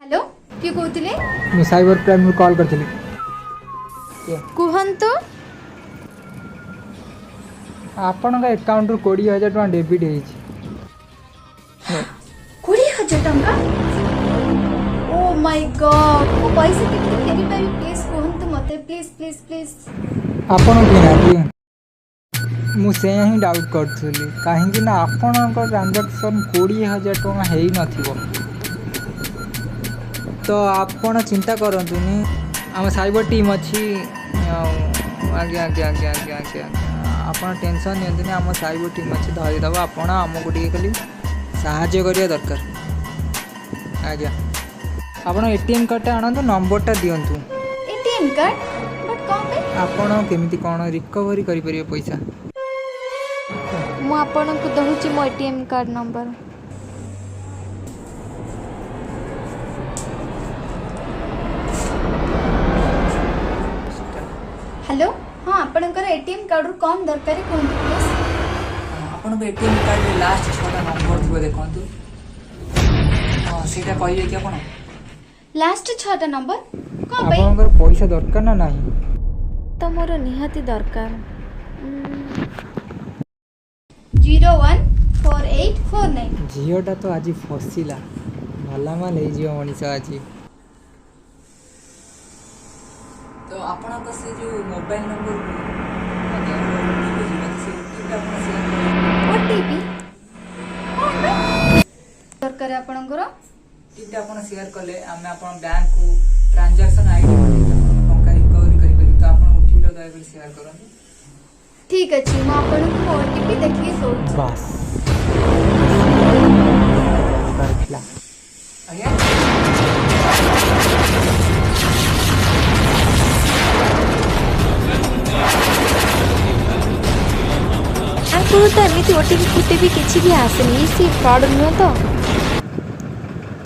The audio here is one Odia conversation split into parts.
ହ୍ୟାଲୋ, କିଏ କହୁଥିଲେ? ମୁଁ ସାଇବର କ୍ରାଇମ୍ରୁ କଲ୍ କରିଥିଲି। କୁହନ୍ତୁ। ଆପଣଙ୍କ ଆକାଉଣ୍ଟରୁ 20,000 ଟଙ୍କା ଡେବିଟ୍ ହେଇଛି। 20,000 ଟଙ୍କା? ଓ ମାଇ ଗଡ୍! ମୁଁ ପଇସା କେମିତି ଫେରି ପାଇବି? ପ୍ଲିଜ୍ କୁହନ୍ତୁ ମୋତେ, ପ୍ଲିଜ୍ ପ୍ଲିଜ୍ ପ୍ଲିଜ୍। ଆପଣ କିଏ ନାହାନ୍ତି? ମୁଁ ସେୟା ହିଁ ଡାଉଟ୍ କରୁଥିଲି, କାହିଁକି ନା ଆପଣଙ୍କ ଟ୍ରାଞ୍ଜାକ୍ସନ୍ 20,000 ଟଙ୍କା ହେଇନଥିବ। ତ ଆପଣ ଚିନ୍ତା କରନ୍ତୁନି, ଆମ ସାଇବର ଟିମ୍ ଅଛି। ଆଉ ଆଜ୍ଞା, ଆପଣ ଟେନସନ୍ ନିଅନ୍ତୁନି, ଆମ ସାଇବର ଟିମ୍ ଅଛି, ଧରିଦେବ। ଆପଣ ଆମକୁ ଟିକେ ଖାଲି ସାହାଯ୍ୟ କରିବା ଦରକାର। ଆଜ୍ଞା, ଆପଣ ଏଟିଏମ୍ କାର୍ଡ଼ଟା ଆଣନ୍ତୁ, ନମ୍ବରଟା ଦିଅନ୍ତୁ। ATM card? ବଟ୍ କ'ଣ ପାଇଁ? ଆପଣ କେମିତି କ'ଣ ରିକଭରି କରିପାରିବେ ପଇସା। ମୁଁ ଆପଣଙ୍କୁ ଦଉଛି ମୋ ଏଟିଏମ୍ କାର୍ଡ଼ ନମ୍ବର। ହ୍ୟାଲୋ, ହଁ, ଆପଣଙ୍କର ଏଟିଏମ୍ କାର୍ଡ଼ରୁ କ'ଣ ଦରକାର କୁହନ୍ତୁ ପ୍ଲିଜ୍। ଆପଣଙ୍କ ଏଟିଏମ୍ କାର୍ଡ଼ରେ ଲାଷ୍ଟ ଛଅଟା ନମ୍ବର ଥିବ, ଦେଖନ୍ତୁ। ହଁ, ସେଇଟା କହିବେ କି ଆପଣ? ଲାଷ୍ଟ ଛଅଟା ନମ୍ବର କ'ଣ ପାଇଁ? ଆପଣଙ୍କର ପଇସା ଦରକାର ନା ନାହିଁ? ତ ମୋର ନିହାତି ଦରକାର। 014849। ଝିଅଟା ତ ଆଜି ଫସିଲା। ମାଲାମାଲ ହେଇଯିବ ମଣିଷ ଆଜି। ତ ଆପଣଙ୍କ ସେ ଯୋଉ ମୋବାଇଲ ନମ୍ବରକୁ, ଆଜ୍ଞା, ଓଟିପି ଯିବ, ସେ ଓଟିପି ଆପଣ ସେୟାର କରନ୍ତୁ। ଓଟିପି କ'ଣ ପାଇଁ ଦରକାର ଆପଣଙ୍କର? ଓଟିପିଟା ଆପଣ ସେୟାର କଲେ ଆମେ ଆପଣ ବ୍ୟାଙ୍କକୁ ଟ୍ରାଞ୍ଜାକ୍ସନ୍ ଆଇଡି ପଠେଇକି ଆପଣ ଟଙ୍କା ରିକଭରି କରିପାରିବୁ। ତ ଆପଣ ଓଟିପିଟା ଦୟାକରି ସେୟାର କରନ୍ତୁ। ଠିକ୍ ଅଛି, ମୁଁ ଆପଣଙ୍କୁ ମୋ ଓଟିପି ଦେଖିକି କହୁଛି। ବାସ୍, ଦରକାର ଥିଲା ଆଜ୍ଞା। ବ୍ୟାଙ୍କରୁ ତ ଏମିତି ଓଟିପି ଫୋଟିପି କିଛି ବି ଆସେନି। ସେ ଫ୍ରଡ଼୍ ନୁହଁ ତ?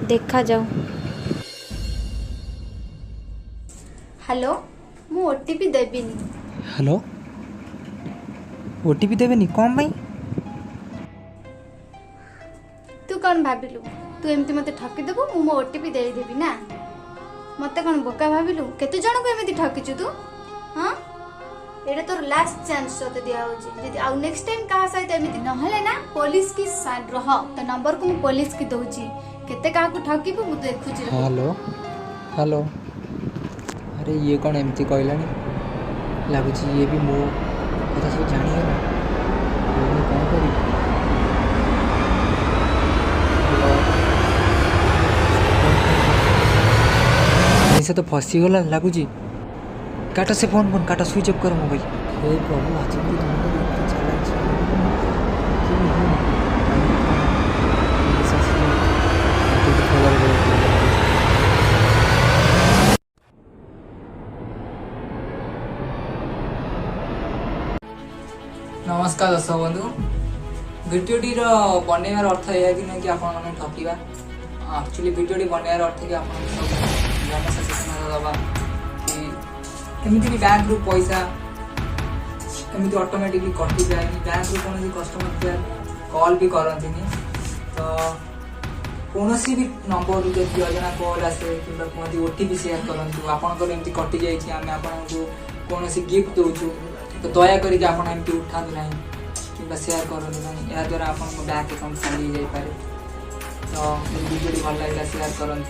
ଦେଖାଯାଉ। ହ୍ୟାଲୋ, ମୁଁ ଓଟିପି ଦେବିନି। ହ୍ୟାଲୋ, ଓଟିପି ଦେବେନି? କ'ଣ ପାଇଁ? ତୁ କ'ଣ ଭାବିଲୁ, ତୁ ଏମିତି ମୋତେ ଠକିଦେବୁ, ମୁଁ ମୋ ଓଟିପି ଦେଇଦେବି ନା? ମୋତେ କ'ଣ ବୋକା ଭାବିଲୁ? କେତେ ଜଣଙ୍କୁ ଏମିତି ଠକିଛୁ ତୁ? ହଁ, ଏଇଟା ତୋର ଲାଷ୍ଟ ଚାନ୍ସ ତୋତେ ଦିଆହଉଛି। ଯଦି ଆଉ ନେକ୍ସଟ ଟାଇମ୍ କାହା ସହିତ ଏମିତି ନହେଲେ ନା ପୋଲିସ କି ରହ, ତୋ ନମ୍ବରକୁ ମୁଁ ପୋଲିସ କି ଦଉଛି। କେତେ କାହାକୁ ଠକିବୁ ମୁଁ ଦେଖୁଛି, ରହ। ହ୍ୟାଲୋ ହ୍ୟାଲୋ, ଆରେ ଇଏ କ'ଣ ଏମିତି କହିଲାଣି? ଲାଗୁଛି ଇଏ ବି ମୋ କଥା ସବୁ ଜାଣିଗଲା। ଏବେ ମୁଁ କ'ଣ କରିବି? ହ୍ୟାଲୋ, ମଣିଷ ତ ଫସିଗଲା ଲାଗୁଛି। କାଟ ସେ ଫୋନ୍, ଫୋନ୍ କାଟ, ସୁଇଚ୍ ଅଫ୍ କର ମୋବାଇଲ। ହେ ପ୍ରଭୁ, ଆଜିକାଲି ଦୁନିଆରେ ଏତେ ଚାଲାକ ଝିଅ କିଏ ବି ହଉ, କାହିଁକି କ'ଣ ପୋଲିସ ଆସିଲେ ମୋତେ ବି ଖବର ଦେବାକୁ ପଡ଼ିବ ଲାଗୁଛି। ନମସ୍କାର ଦର୍ଶକ ବନ୍ଧୁ। ଭିଡ଼ିଓଟିର ବନେଇବାର ଅର୍ଥ ଏହା କି ନୁହେଁ କି ଆପଣମାନଙ୍କୁ ଠକିବା। ଆକ୍ଚୁଆଲି ଭିଡ଼ିଓଟି ବନେଇବାର ଅର୍ଥ କି ଆପଣଙ୍କୁ ସବୁ ଜନସଚେତନତା ଦେବା କି ଏମିତି ବି ବ୍ୟାଙ୍କରୁ ପଇସା ଏମିତି ଅଟୋମେଟିକଲି କଟିଯାଏନି, ବ୍ୟାଙ୍କରୁ କୌଣସି କଷ୍ଟମର କେୟାର କଲ୍ ବି କରନ୍ତିନି। ତ କୌଣସି ବି ନମ୍ବରରୁ ଯଦି ଅଜଣା କଲ୍ ଆସେ କିମ୍ବା କୁହନ୍ତି ଓଟିପି ସେୟାର କରନ୍ତୁ, ଆପଣଙ୍କର ଏମିତି କଟିଯାଇଛି, ଆମେ ଆପଣଙ୍କୁ କୌଣସି ଗିଫ୍ଟ ଦେଉଛୁ, ତ ଦୟା କରିକି ଆପଣ ଏମିତି ଉଠାନ୍ତୁ ନାହିଁ କିମ୍ବା ସେୟାର କରନ୍ତୁ ନାହିଁ। ଏହାଦ୍ୱାରା ଆପଣଙ୍କ ବ୍ୟାଙ୍କ ଆକାଉଣ୍ଟ ଖାଲି ହେଇଯାଇପାରେ। ତ ଯଦି ଭିଡ଼ିଓଟି ଭଲ ଲାଗିଲା, ସେୟାର କରନ୍ତୁ।